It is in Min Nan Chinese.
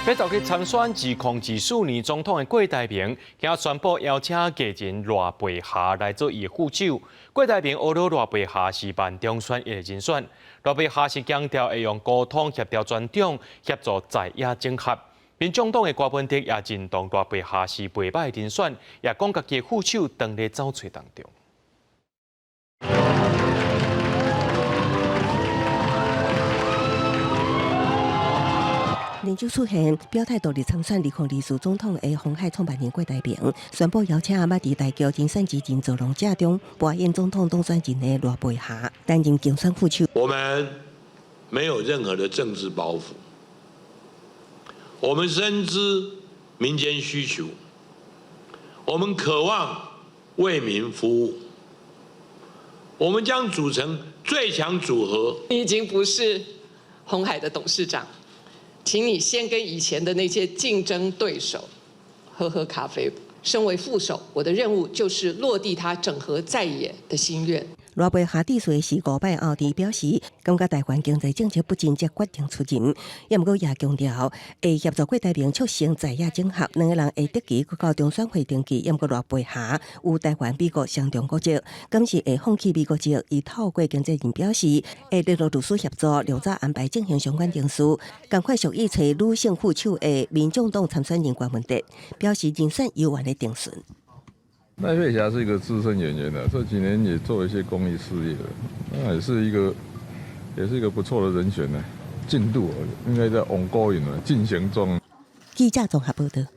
欲投去參選2024年總統的郭台銘，今仔宣布邀請藝人賴佩霞來做伊的副手。郭台銘呵咾賴佩霞是萬中選一的人選。賴佩霞是強調會用溝通協調全黨，協助在野整合。民眾黨的柯文哲也認同賴佩霞是袂䆀的人選，也講家己的副手當咧走揣當中。連續出現表態獨立參選2024總統的鴻海創辦人郭台銘，宣布邀請捌佇大橋競選基金造浪者中扮演總統當選人的賴佩霞擔任競選副手。我們沒有任何的政治包袱，我們深知民間需求，我們渴望為民服務，我們將組成最強組合。你已經不是鴻海的董事長。請你先跟以前的那些競爭對手喝喝咖啡。身為副手，我的任務就是落地他整合在野的心願。賴佩霞致辭時五擺後，佇表示感覺台灣經濟政策不振才決定出任，也毋過也強調會協助郭台銘促成在野整合，兩个人會定期到中選會登記。也毋過賴佩霞有台灣美國雙重國籍，敢是會放棄美國籍？伊透過經紀人表示會聯絡律師協助，量早安排進行相關程序。仝款屬意揣女性副手的民眾黨參選人柯文哲表示人選猶原咧定順。賴佩霞是一個資深演員啦，這幾年也做一些公益事業，那也是一個不錯的人選呢。進度應該在 ongoing 進行中。記者綜合報道。